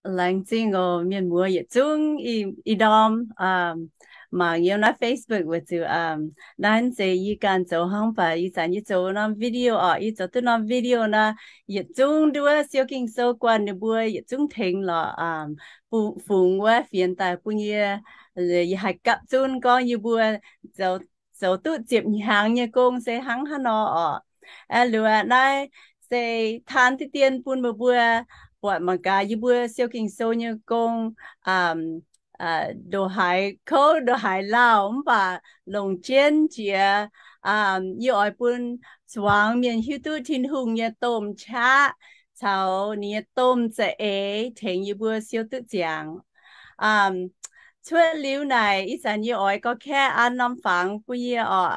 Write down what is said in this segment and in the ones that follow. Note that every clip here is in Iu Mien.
Laengz zingh oc mienh muoz yietc zungv. Ih ndorm mangc yiem naaiv Facebook weic zuqc naaiv zeiz yie ganh zoux hnangv, mv baac ih zanc yie zoux norm video oc, yie zoux duqv norm video nor, yietc zungv nduov Siou Ging-Sou guanh ninh mbuo yietc zungv tengx lorqc. Fungx wuov fienx daaih bun yie, yie haih gapv zunv gorngv yie mbuo zoux duqv ziepc hnyangx nyei gong se hnangv haaix nor oc. Luoqc naaiv se taan diqv dien bun meih mbuo buatc mangc gaax yie mbuo Siou Ging-Sou nyei gong ndongc haaix kouv ndongc haaix lauh, mv baac longc jienv jiex, yie oix bun zuangx mienh hiuv duqv Tin-Hungh nyei domh qaqv caux ninh nyei domh za'eix tengx yie mbuo siou duqv ziangx. Cuotv liuz naaic, ih zanc yie oix gorngv kaeqv an norm fangx bun yie oc.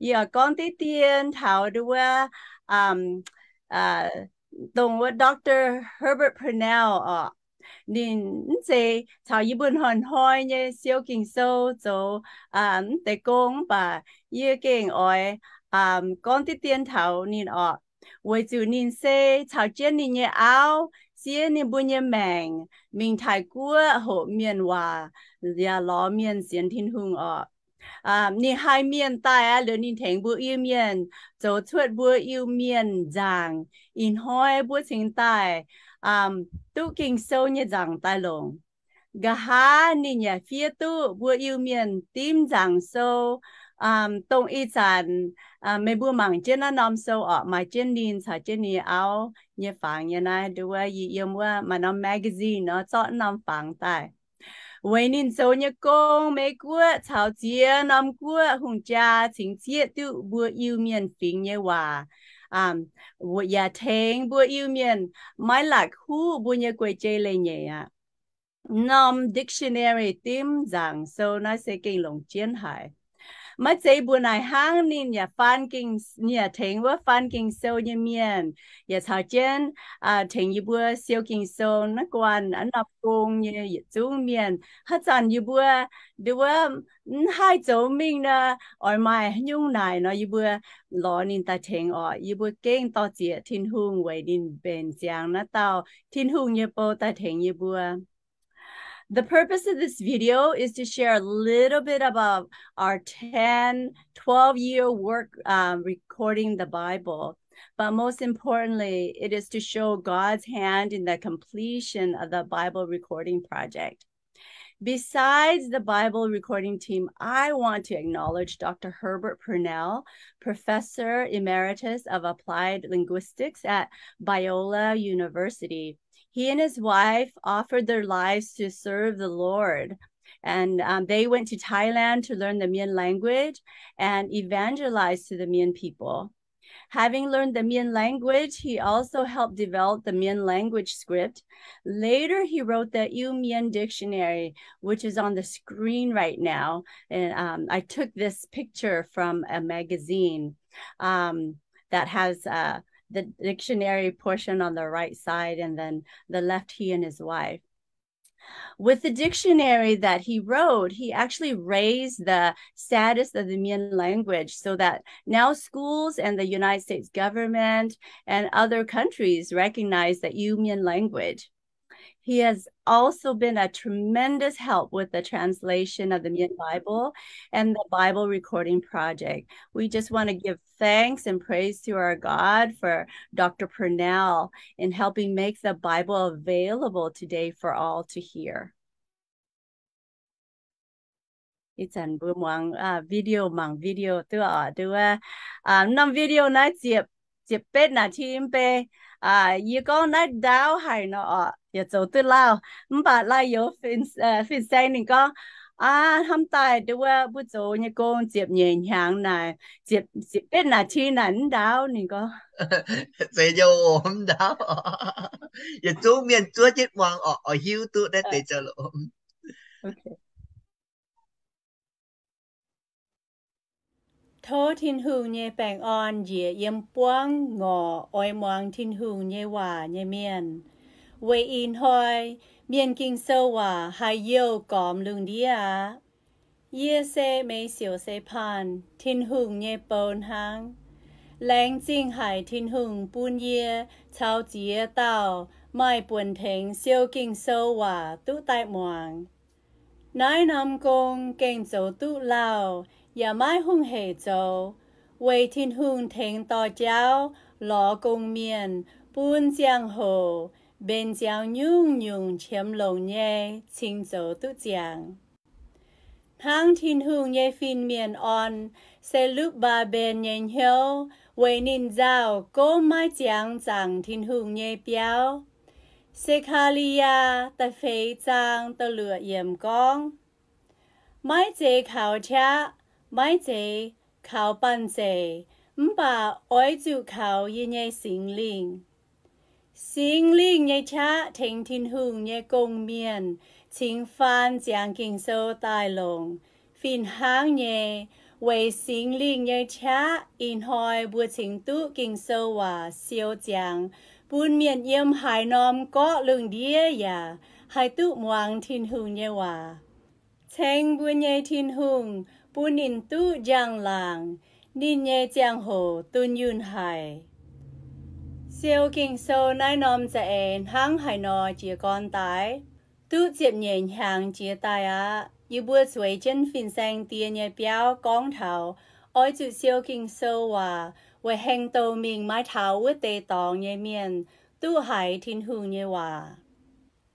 Yie oix gorngv diqv dien taux nduov wuov, dongh wuov Doctor Herbert Purnell oc. Ninh mv zeiz caux yie mbuo hnoi-hnoi nyei Siou Ging-Sou zoux mv deix gong, mv baac yie gengh oix gorngv diqv dien taux ninh oc, weic zuqc ninh se caux jienv ninh nyei auv siev ninh mbuo nyei maengc mingh Taiv-Guoqv hoqc mienh waac yaac lorz mienh sienx Tin-Hungh oc. Ninh haih mienh daaih aqv, liuz ninh tengx mbuo Iu-Mienh zoux cuotv mbuo Iu-Mienh nzaangc. Ih hnoi mbuo cingx daaih duqv Ging-Sou nyei nzaangc daaih longc. Nqa'haav ninh yaac fiev duqv mbuo Iu-Mienh dimv nzaangc sou, dongh ih zanc meih mbuo mangc jienv naaiv norm sou oc, maaih jienv ninh caux jienv ninh auv nyei fangx nyei naaiv, nduov yie yiem wuov maaih norm magazine nor zorqv norm fangx daaih. Weic ninh zoux nyei gong, Mei Guoqv caux ziex norm guoqv hungh jaa cingx zieqv duqv mbuo Iu-Mienh fingx nyei waac, yaac tengx mbuo Iu-Mienh maiv la'kuqv mbuo nyei guei-jei leiz-nyeic aqv. Norm dictionary dimv nzaangc sou naaiv se gengh longc jienv haic. Maiv zeiz mbuo naaic hnangv, ninh yaac faan ging, ninh yaac tengx wuov faan Ging-Sou nyei mienh, yaac caux jienv tengx yie mbuo siou Ging-Sou naaiv guanh aav norm gong nyei yietc zungv mienh. Haaix zanc yie mbuo nduov mv haih zoux mingh nor, oix maaih haaix nyungc naaic nor, yie mbuo lorz ninh daaih tengx oc. Yie mbuo gengh dor-ziec Tin-Hungh weic ninh mbenc ziangx naaiv dauh Tin-Hungh nyei bou daaih tengx yie mbuo. The purpose of this video is to share a little bit about our ten, twelve year work uh, recording the Bible. But most importantly, it is to show God's hand in the completion of the Bible recording project. Besides the Bible recording team, I want to acknowledge Doctor Herbert Purnell, Professor Emeritus of Applied Linguistics at Biola University. He and his wife offered their lives to serve the Lord. And um, they went to Thailand to learn the Mien language and evangelize to the Mien people. Having learned the Mien language, he also helped develop the Mien language script. Later, he wrote the Iu Mien Dictionary, which is on the screen right now. And um, I took this picture from a magazine um, that has uh, the dictionary portion on the right side and then the left, he and his wife. With the dictionary that he wrote, he actually raised the status of the Mien language so that now schools and the United States government and other countries recognize the Iu Mien language. He has also been a tremendous help with the translation of the Mien Bible and the Bible Recording Project. We just want to give thanks and praise to our God for Doctor Purnell in helping make the Bible available today for all to hear. Ih zanc mbuo muangx video, mangc video duqv oc. Duqv wuov norm video naaiv ziepc, ziepc betv นาที mv bei. Yie gorngv naaiv ndaauv haic nor oc, yaac zoux duqv lauh. Mv baac lai youz fin-saeng ninh gorngv, aa, hnamv daaih duqv wuov mbuo zoux nyei gong ziepc nyeic hnyangx naaic, ziepc, ziepc betv นาที naaic mv ndaauv, ninh gorngv. Zeiz nyei oc, mv ndaauv. Yietc zungv mienh zuov jienv muangx oc, oix hiuv duqv naaiv deix zoux loz. Tov Tin-Hungh nyei baengh orn njiec yiem buangv ngorc oix muangx Tin-Hungh nyei waac nyei mienh. Weic ih hnoi Mienh Ging-Sou waac haiz youh gormx lungh ndiev aqv. Yie se Meix Siouc Se Paan, Tin-Hungh nyei bou hnangv. Laengz zingh haic Tin-Hungh bun yie caux ziex dauh maaih buonc tengx siou Ging-Sou waac duqv daaih muangx. Naaiv norm gong gengh zoux duqv lauh yaac maiv hungh heic zoux, weic Tin-Hungh tengx dorh jauv lorz gong-mienh bun ziangh hoc mbenc ziangx nyungc-nyungc qiemx longc nyei cingx zoux duqv ziangx. Hnangv Tin-Hungh nyei fin-mienh orn Se^lupv^mbaa^mben nyei hnyouv weic ninh nzauh gomv maiv ziangx zaangc Tin-Hungh nyei biauv. Se^kaa^li^yaa da'feix zaang da'luoqc yiemc gorngv, Maiv zeiz kaux qaqv, maiv zeiz kaux banh zeic, mv baac oix zuqc kaux yie nyei Singx Lingh. Singx Lingh nyei qaqv tengx Tin-Hungh nyei gong-mienh cingx faan ziangx Ging-Sou daaih longc. Fih hnangv nyei, weic Singx Lingh nyei qaqv ih hnoi mbuo cingx duqv Ging-Sou waac siou ziangx bun mienh yiem haaix norm gorqv lungh ndiev yaac haih duqv muangx Tin-Hungh nyei waac. Ceng mbuo nyei Tin-Hungh bun ninh duqv njang-laangc, ninh nyei ziangh hoc dunh yunh haic. Siou Ging-Sou naaiv norm za'eix hnangv haaix nor jiez gorn daaih? Duqv ziepc nyeic hnyangx jiex daaih aqv. Yie mbuo zueiz jienv fin-saeng die nyei biauv gorngv taux oix zuqc siou Ging-Sou waac weic heng douh mingh maiv taux wuov deix dorngx nyei mienh duqv haiz Tin-Hungh nyei waac.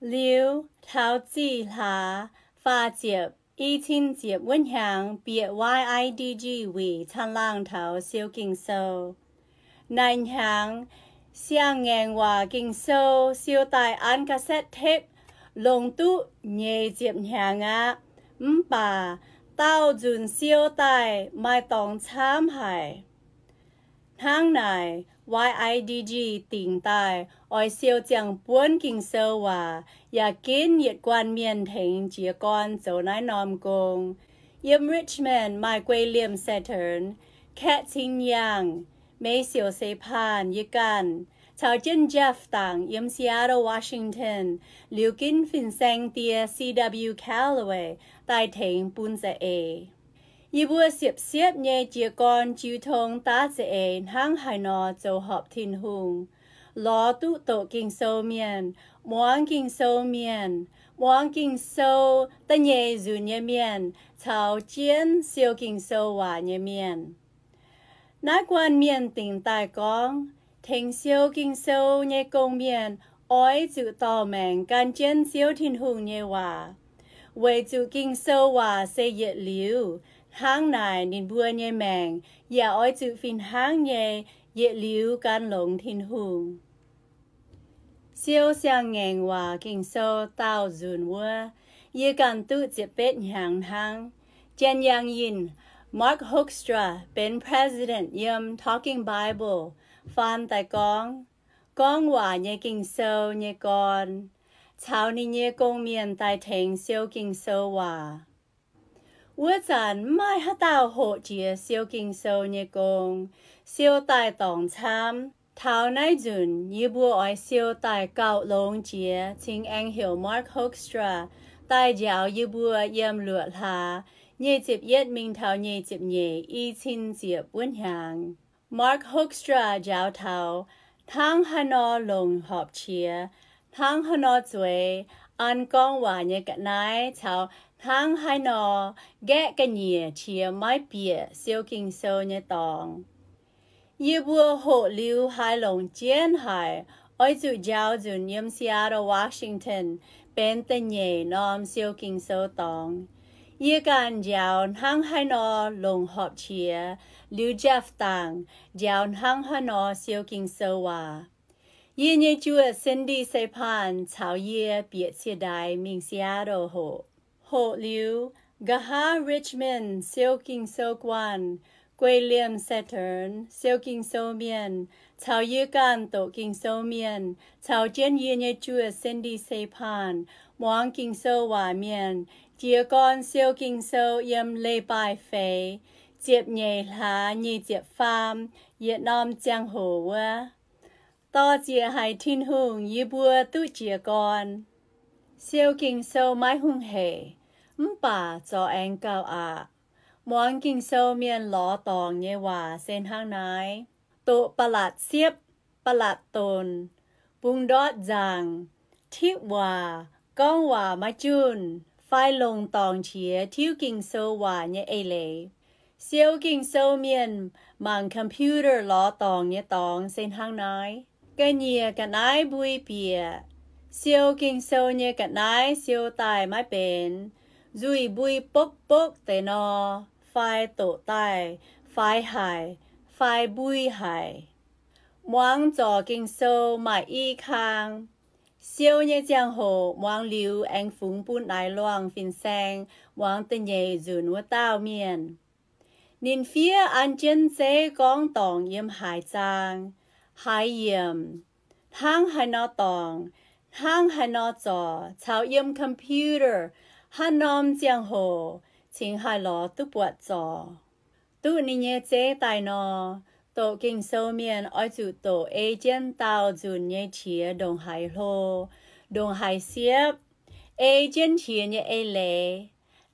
Liuz, taux zih hlaax faah ziepc, i cin ziepc wuov hnyangx bieqc Y I D G wuic caangh laangh taux siou Ging-Sou. Naaiv hnyangx, siang-ngaengc waac Ging-Sou siou daaih an cassette tape longc duqv nyeic ziepc hnyangx aqv. Mv baac daauh nzunc siou daaih maaih dorngx camv haic. Hnangv naaic, Y I D G dingc daaih oix siou ziangh buonv Ging-Sou waac yaac ginv yietc guanh mienh tengx jiez gorn zoux naaiv norm gong. Yiem Richmond maaih Guei Liemh Saetern, Kaeqv Cing Yaangh, Meix Siouc Seix Paanh, yie ganh, caux jienv Jeff Dangc yiem Seattle, Washington, liuz ginv fin-saeng die C W Calloway daaih tengx bun za'eix. Yie mbuo siepv-siepv nyei jiez gorn jiu tong daav za'eix hnangv haaix nor zoux horpc Tin-Hungh, lorz duqv doqc Ging-Sou mienh, muangx Ging-Sou mienh, muangx Ging-Sou da'nyeic nzunc nyei mienh, caux jienv siou Ging-Sou waac nyei mienh. Naaiv guanh mienh dingc daaih gorngv, tengx siou Ging-Sou nyei gong-mienh oix zuqc dorh maengc gan jienv Ziouv Tin-Hungh nyei waac, weic zuqc Ging-Sou waac se yietc liuz. Hnangv naaic, ninh mbuo nyei maengc yaac oix zuqc fih hnangv nyei yietc liuz gan longx Tin-Hungh. Siou siang-ngaengc waac Ging-Sou daauh nzunc wuov, yie ganh duqv ziepc betv hnyangx hnangv. Janx-Yaangh Yinh, Mark Hoekstra, benx president yiem Talking Bible, faan daaih gorngv, Gorngv Waac nyei Ging-Sou nyei gorn, caux ninh nyei gong-mienh daaih tengx siou Ging-Sou waac. Wuov zanc mv maaih haaix dauh hoqc jiex siou Ging-Sou nyei gong, siou daaih dorngc camv. Taux naaiv nzunc yie mbuo oix siou daaih gauh longx jiex cingx aengx heuc Mark Hoekstra daaih njaaux yie mbuo yiem luoqc hlaax nyic ziepc yietv mingh taux nyic ziepc nyeic i cin ziepc wuov hnyangx. Mark Hoekstra njaaux taux hnangv haaix nor longc horpc qiex, hnangv haaix nor zueiz an gorngv waac nyei ga'naaiv caux hnangv haaix nor nqaeqv ga'nyiec qiex maiv bieqc siou Ging-Sou nyei dorngx. Yie mbuo hoqc liuz haiz longc jienv haic, oix zuqc njaaux nzunc yiem Seattle, Washington benx da'nyeic norm siou Ging-Sou dorngx. Yie ganh njaaux hnangv haaix nor longc horpc qiex, liuz Jeff Dangc njaaux hnangv haaix nor siou Ging-Sou waac. Yie nyei juoz Cindy Seix Paanh caux yie bieqc cie-ndaix mingh Seattle hoqc. Hoqc liuz, nqa'haav Richmond siou Ging-Sou guanh, Guei Liemh Saetern siou Ging-Sou mienh, caux yie ganh doqc Ging-Sou mienh, caux jienv yie nyei juoz Cindy Seix Paanh, muangx Ging-Sou waac mienh, jiez gorn siou Ging-Sou yiem leiz-baaih feix, ziepc nyeic hlaax nyic ziepc faam yietc norm ziangh hoc wuov. Dorh zieqc haic Tin-Hungh yie mbuo duqv jiez gorn. Siou Ging-Sou maiv hungh heic, mv baac zorc aengx gauh aqc. Muangx Ging-Sou mienh lorz dorngc nyei waac se hnangv naaiv. Doqc ba'latc siepv, ba'latc donc, bungx ndortv nzaangc, tipv waac, gorngv waac maiv junh, fai longc dorngc qiex tiuv Ging-Sou waac nyei eix leiz. Siou Ging-Sou mienh mangc computer lorz dorngc nyei dorngx se hnangv naaiv. Ga'nyiec ga'naaiv mbui bieqc. Siou Ging-Sou nyei ga'naaiv siou daaih maiv benx, nzuih mbui bokv bokv deix nor, fai doqc daaih faix haic, fai mbui haic. Muangx zorc Ging-Sou maaih i kang. Siou nyei ziangh hoc muangx liuz aengx fungx bun naaiv luangh fin-saeng muangx da'nyeic nzunc wuov dauh mienh. Ninh fiev an jienv zeiv gorngv dorngc yiem haaix zaang, haaix yiemc, hnangv haaix nor dorngc, hnangv haaix nor zorc, caux yiem computer haaix norm ziangh hoc cingx haih lorz duqv buatc zorc. Duqv ninh nyei zeiv daaih nor, doqc Ging-Sou mienh oix zuqc doqc ei jienv daauh nzunc nyei qiex ndongc haaix hlo, ndongc haaix siepv, ei jienv qiex nyei eix leiz.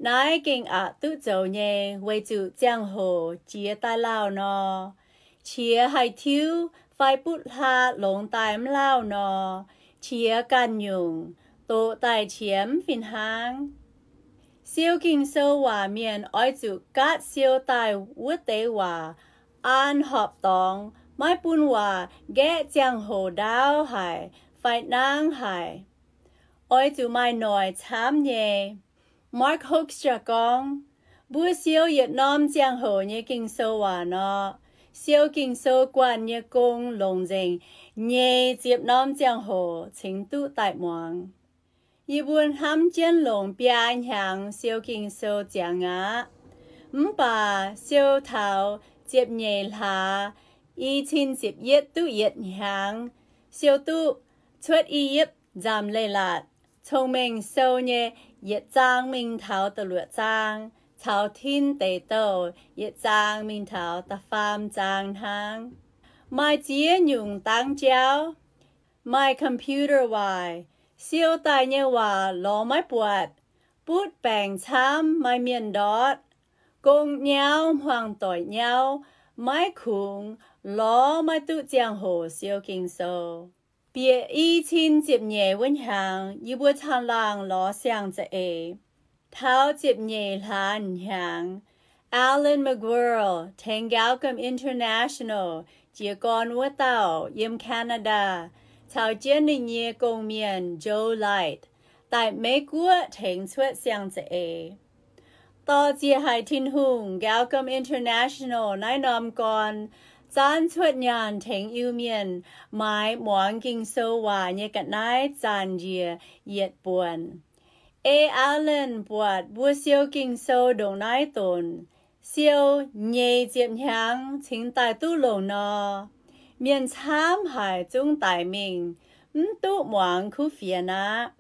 Naaiv gengh aqc duqv zoux nyei, weic zuqc ziangh hoc jiex daaih lauh nor, qiex haih tiuv fai butv hlaax longx daaih mv lauh nor, qiex ganh nyungc, doqc daaih qiex mv fih hnangv. Siou Ging-Sou waac mienh oix zuqc gaatv siou daaih wuov deix waac an horpc dorngx, maiv bun waac nqaeqv ziangh hoc ndaauv haic fai nangv haic. Oix zuqc maaih noic camv nyei. Mark Hoekstra gorngv, mbuo siou yietc norm ziangh hoc nyei Ging-Sou waac nor, siou Ging-Sou guanh nyei gong longc nzengc nyei ziepc norm ziangh hoc cingx duqv daaih muangx. Yie mbuo hnamv jienv longc biaa hnyangx siou Ging-Sou ziangx aqv. Mv baac siou taux ziepc nyeic hlaax, i cin ziepc yietv duqv yietc hnyangx, siou duqv Cuotv I^yipv Nzamc Leiz-Latc, Cong-Mengh Sou nyei yietc zaang mingh taux da'luoqc zaang, caux Tin Deic Douh yietc zaang mingh taux da'faam zaang hnangv. Maaih ziex nyungc dangv jauv. Maaih computer waaic, siou daaih nyei waac lorz maiv buatc, butv baengc camv, maaih mienh ndortv, gong nyauv, hmuangx doic nyauv, maiv kungx, lorz maiv duqv ziangh hoc siou Ging-Sou. Bieqc i cin ziepc nyeic wuov hnyangx, yie mbuo caangh laangh lorz siang-za'eix. Taux ziepc nyeic hlaax hnyangx, Allan McGuire tengx Galcom International jiez gorn wuov dauh yiem Canada caux jienv ninh nyei gong-mienh Joe Light daaih Meiv Guoqv tengx cuotv siang-za'eix. Dorh ziex haic Tin-Hungh, Galcom International naaiv norm gorn zaanv cuotv nyaanh tengx Iu-Mienh maaiz muangx Ging-Sou waac nyei ga'naaiv zanc njiec yietc buonc. Ei Allan buatc mbuo siou Ging-Sou ndongc naaiv donc, siou nyeic ziepc hnyangx cingx daaih duqv longc nor, mienh camv haic zungv daic mingh, mv duqv muangx kuv fienx aqv.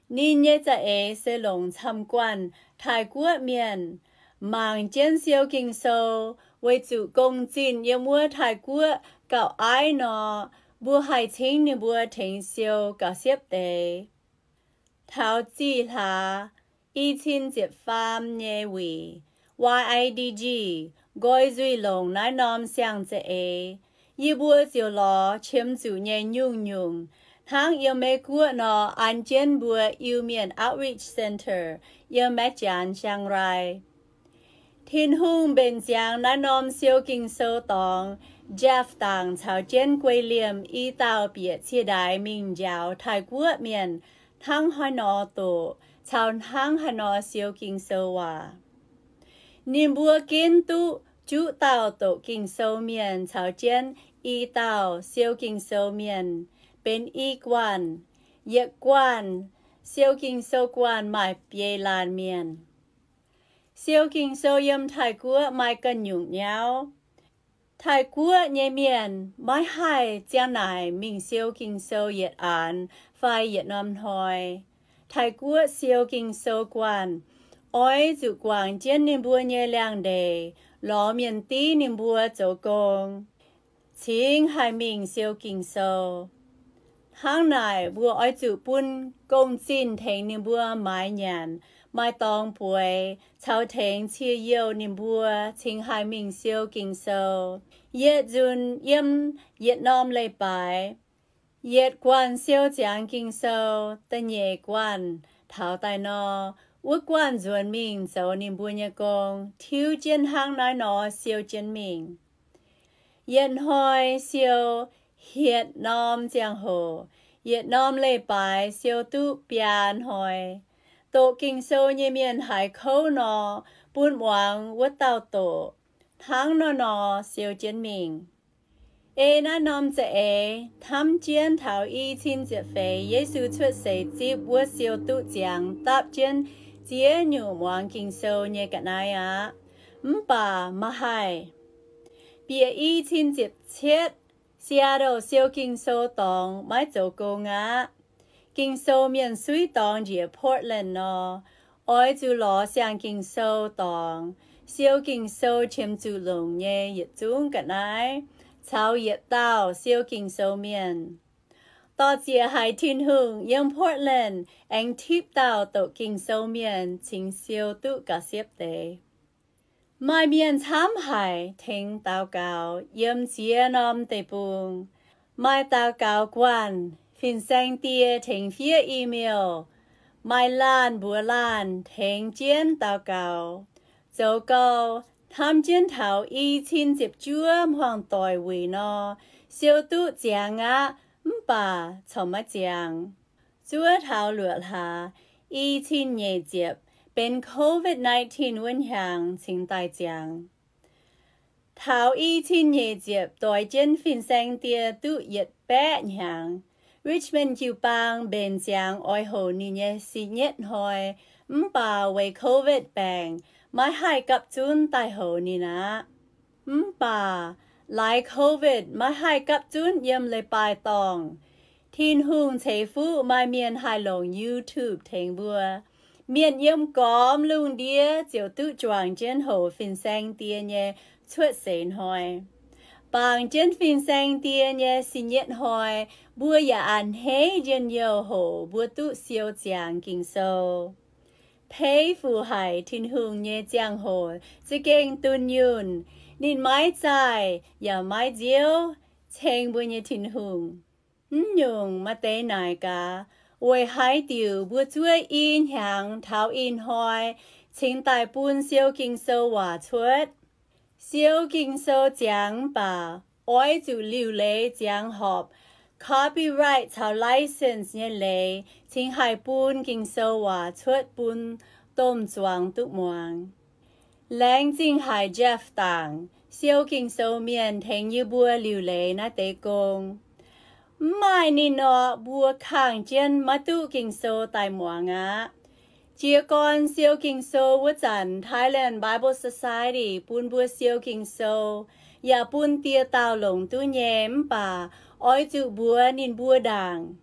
Ninh nyei za'eix se longc camv-guanh Taiv-Guoqv mienh mangc jienv siou Ging-Sou, weic zuqc gong-zinh yiem wuov Taiv-Guoqv gauh aiv nor, mbuo haih cingv ninh mbuo tengx siou gauh siepv deix. Taux zih hlaax, i cin ziepc faam nyei wuic, Y I D G nqoi nzuih longc naaiv norm siang-za'eix, yie mbuo ziouc lorz qiemx zuqc nyei nyungc-nyungc hnangv yiem Meiv Guoqv nor an jienv mbuo Iu-Mienh Outreach Center yiem Maiv Janx, Chiang Rai. Tin-Hungh mbenc ziangx naaiv norm siou Ging-Sou dorngx Jeff Dangc caux jienv Guei Liemh i dauh bieqc cie-ndaix mingh njaaux Taiv-Guoqv mienh hnangv haaix nor doqc caux hnangv haaix nor siou Ging-Sou waac. Ninh mbuo ginv duqv juqv dauh doqc Ging-Sou mienh caux jienv i dauh siou Ging-Sou mienh benx i guanh. Yietc guanh siou Ging-Sou guanh maaih biei laanh mienh. Siou Ging-Sou yiem Taiv-Guoqv maaih ganh nyungc nyauv. Taiv-Guoqv nyei mienh maiv haih ziang naaic mingh siou Ging-Sou yietc aanx fai yietc norm hnoi. Taiv-Guoqv siou Ging-Sou guanh oix zuqc guangc jienv ninh mbuo nyei liangx-ndeic, lorz mienh div ninh mbuo zoux gong, cingx haih mingh siou Ging-Sou. Hnangv naaic, mbuo oix zuqc bun gong-zinh tengx ninh mbuo maaiz nyanc, maaih dorngx bueix, caux tengx cie-youh ninh mbuo cingx haih mingh siou Ging-Sou. Yietc nzunc yiem yietc norm leiz-baaix, Yietc guanh siou ziangx Ging-Sou, da'nyeic guanh taux daaih nor, wuov guanh nzuonx mingh zoux ninh mbuo nyei gong, tiuv jienv hnangv naaiv nor siou jienv mingh. Yietc hnoi siou hietc norm ziangh hoc, yietc norm leiz-baaix siou duqv biaa hnoi. Doqc Ging-Sou nyei mienh haiz kouv nor, bun muangx wuov dauh doqc, hnangv nor nor siou jienv mingh. Ei naaiv norm za'eix hnamv jienv taux i cin ziepc feix Yesu cuotv seix zipv wuov siou duqv ziangx dapv jienv ziex nyungc muangx Ging-Sou nyei ga'naaiv aqv. Mv baac maiv haih. Bieqc i cin ziepc cietv, Seattle siou Ging-Sou dorngx maiv zoux gong aqv. Ging-Sou mienh suiv dorngx njiec Portland nor, oix zuqc lorz siang Ging-Sou dorngx, siou Ging-Sou qiemx zuqc longc nyei yietc zungv ga'naaiv, caux yietc dauh siou Ging-Sou mienh. Dorh zieqc haic Tin-Hungh yiem Portland aengx tipv dauh doqc Ging-Sou mienh cingx siou duqv ga'siepv deix. Maaih mienh camv haic tengx daux gaux yiem ziex norm deic-bung. Maaih daux gaux guanh, fin-saeng die tengx fiev email. Maaih laanh mbuox laanh tengx jienv daux gaux. Zoux gau, hnamv jienv taux i cin ziepc juov hmuangx doic wuic nor, siou duqv ziangx aqv, mv baac corc maiv ziangx. Zuov taux luoqc hlaax, i cin nyeic ziepc, benx covid nineteen wuov hnyangx cingx daaih ziangx. Taux i cin nyeic ziepc doix jienv fin-saeng die duqv yietc baeqv hnyangx, Richmond jiu-baang mbenc ziangx oix hoc ninh nyei si nyetv hnoi, mv baac weic covid baengc maiv haih gapv zunv daaih hoc ninh aqv. Mv baac laaix covid maiv haih gapv zunv yiem leiz-baaix dorngh, Tin-Hungh ceix fuqv maaih mienh haih longc YouTube tengx mbuo. Mienh yiem gormx lungh ndiev ziouc duqv juangc jienv hoc fin-saeng die nyei cuotv seix hnoi. Bangc jienv fin-saeng die nyei si nyetv hnoi, mbuo yaac a'hneiv njien-youh hoc mbuo duqv siou ziangx Ging-Sou. Pei fu haic Tin-Hungh nyei ziangh hoc za'gengh dunh yunh. Ninh maiv zaih yaac maiv nziouv, ceng mbuo nyei Tin-Hungh. Mv nyungc maaih deix naaic gaax, weic haaix diuc mbuo zuov i hnyangx taux ih hnoi cingx daaih bun siou Ging-Sou waac cuotv? Siou Ging-Sou ziangx mv baac oix zuqc liuc leiz ziangx horpc copyright caux license nyei leiz cingx haih bun Ging-Sou waac cuotv bun domh zuangx duqv muangx. Laengz zingh haic Jeff Dangc, siou Ging-Sou mienh, tengx yie mbuo liuc leiz naaiv deix gong. Mv maaih ninh nor, mbuo kangh jienv maiv duqv Ging-Sou daaih muangx aqv. Jiez gorn siou Ging-Sou wuov zanc, Thailand Bible Society bun mbuo siou Ging-Sou, yaac bun dieh dauh longc duqv nyei, mv baac oix zuqc mbuox ninh mbuo ndaangc.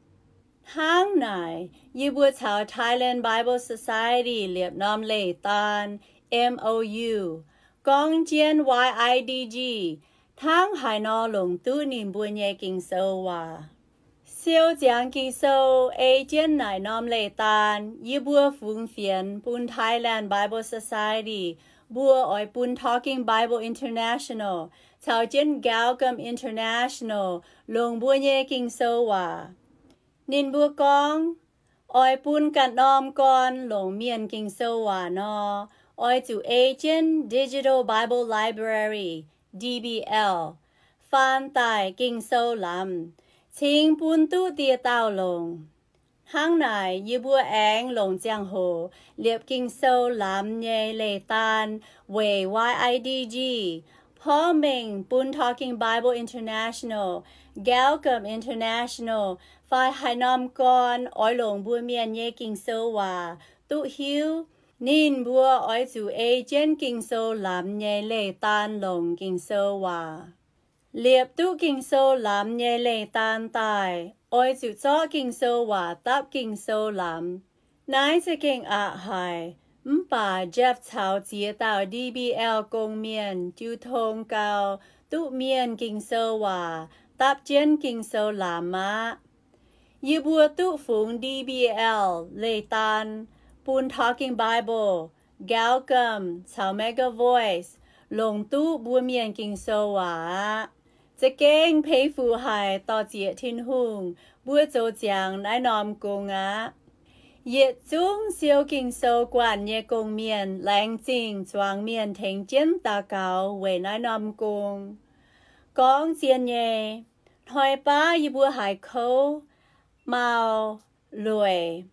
Hnangv naaic, yie mbuo caux Thailand Bible Society liepc norm leiz-daan, M O U, gorngv jienv Y I D G hnangv haaix nor longc duqv ninh mbuo nyei Ging-Sou waac. Siou ziangx Ging-Sou ei jienv naaic norm leiz-daan, yie mbuo fungx fienx bun Thailand Bible Society, mbuo oix bun Talking Bible International caux jienv Galcom International longc mbuo nyei Ging-Sou waac. Ninh mbuo gorngv, oix bun ganh norm gorn longc Mienh Ging-Sou waac nor, oix zuqc ei jienv Digital Bible Library, D B L, faan daaih Ging-Sou lamz, cingx bun duqv dieh dauh longc. Hnangv naaic, yie mbuo aengx longc ziangh hoc liepc Ging-Sou lamz nyei leiz-daan weic Y I D G, porv mengh bun Talking Bible International, Galcom International, fai haaix norm gorn oix longc mbuo Mienh nyei Ging-Sou waac duqv hiuv, ninh mbuo oix zuqc ei jienv Ging-Sou lamz nyei leiz-daan longc Ging-Sou waac. Liepc duqv Ging-Sou lamz nyei leiz-daan daaih, oix zuqc zorqv Ging-Sou waac dapv Ging-Sou lamz. Naaiv za'gengh aqc haic, mv baac Jeff caux ziex dauh D B L gong-mienh jiu tong gau, duqv Mienh Ging-Sou waac dapv jienv Ging-Sou lamz aqv. Yie mbuo duqv fungx D B L leiz-daan bun Talking Bible, Galcom caux MegaVoice longc duqv mbuo Mienh Ging-Sou waac aqv. Za'gengh peix fuc haic, dor-ziec Tin-Hungh mbuo zoux ziangx naaiv norm gong aqv. Yietc zungv siou Ging-Sou guanh nyei gong-mienh laengz zingh zuangx mienh tengx jienv daux gaux weic naaiv norm gong. Gorngv zien nyei, hnoi baav yie mbuo haiz kouv, mau, lueic,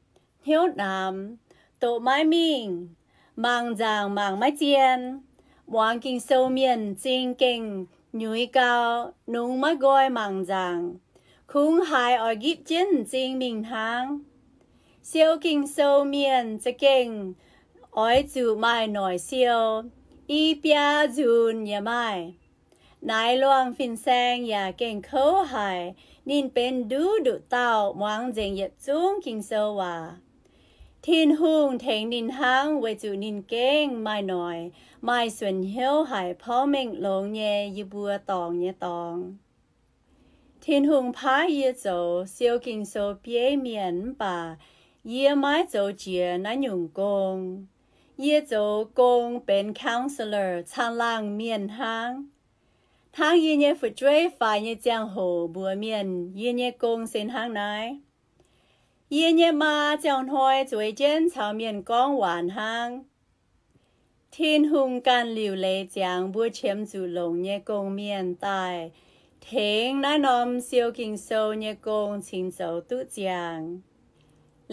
hnyouv namx, doqc maiv mingh, mangc nzaangc mangc maiv zien. Muangx Ging-Sou mienh m'zing gengh nyuiz gau, nungx maiv nqoi mangc nzaangc, kungx haiz oix nqipv jienv m'zing mingh hnangv. Siou Ging-Sou mienh za'gengh oix zuqc maaih noic siou, i biaa nzunc yaac maaih. Naaiv luangh fin-saeng yaac gengh kouv haic. Ninh benx nduqc nduqc dauh muangx nzengc yietc zungv Ging-Sou waac. Tin-Hungh tengx ninh hnangv weic zuqc ninh gengh maaih noic, maaih suonc hnyouv haic, porv mengh longx nyei yie mbuo dorngc nyei dorngx. Tin-Hungh paaiv yie zoux siou Ging-Sou bieiv mienh, mv baac yie maiv zoux jiex naaiv nyungc gong. Yie zoux gong benx counselor, caangh laangh mienh hnangv. Hnangv yie nyei fu'jueiv faix nyei ziangh hoc mbuox mienh, yie nyei gong se hnangv naaiv. Yie nyei maa ziangh hnoi zueiz jienv caux mienh gorngv waac hnangv. Tin-Hungh ganh liuc leiz ziangx mbuo qiemx zuqc longc nyei gong-mienh daaih tengx naaiv norm siou Ging-Sou nyei gong cingx zoux duqv ziangx.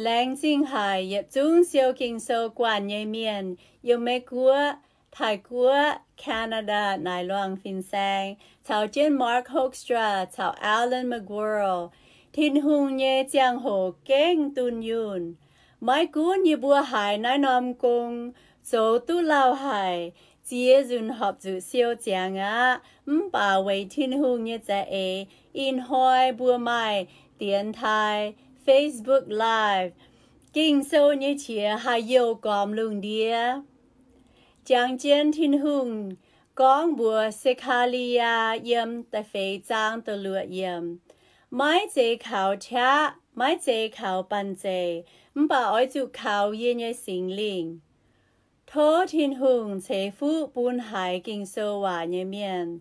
Laengz zingh haic yietc zungv siou Ging-Sou guanh nyei mienh, Yiem-Meiv Guoqv, Taiv-Guoqv, Canada, naaiv luangh fin-saeng, caux jienv Mark Hoekstra caux Alan McGraw. Tin-Hungh nyei ziangh hoc gengh dunh yunh. Maiv gunv yie mbuo haiz naaiv norm gong zoux duqv lauh haic, ziex nzunc horpc zuqc siou ziangx aqv, mv baac weic Tin-Hungh nyei za'eix, ih hnoi mbuo maaih dienx taaih, Facebook Live, Ging-Sou nyei qiex haih youh gormx lungh ndiev. Jangx jienv Tin-Hungh gorngv mbuox Se^kaa^li^yaa yiem da'feix zaang da'luoqc yiemc, maiv zeiz kaux qaqv, maiv zeiz kaux banh zeic, mv baac oix zuqc kaux yie nyei Singx Lingh. Tov Tin-Hungh ceix fuqv bun haiz Ging-Sou waac nyei mienh.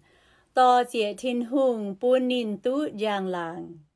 Dor-ziec Tin-Hungh bun ninh duqv njang-laangc.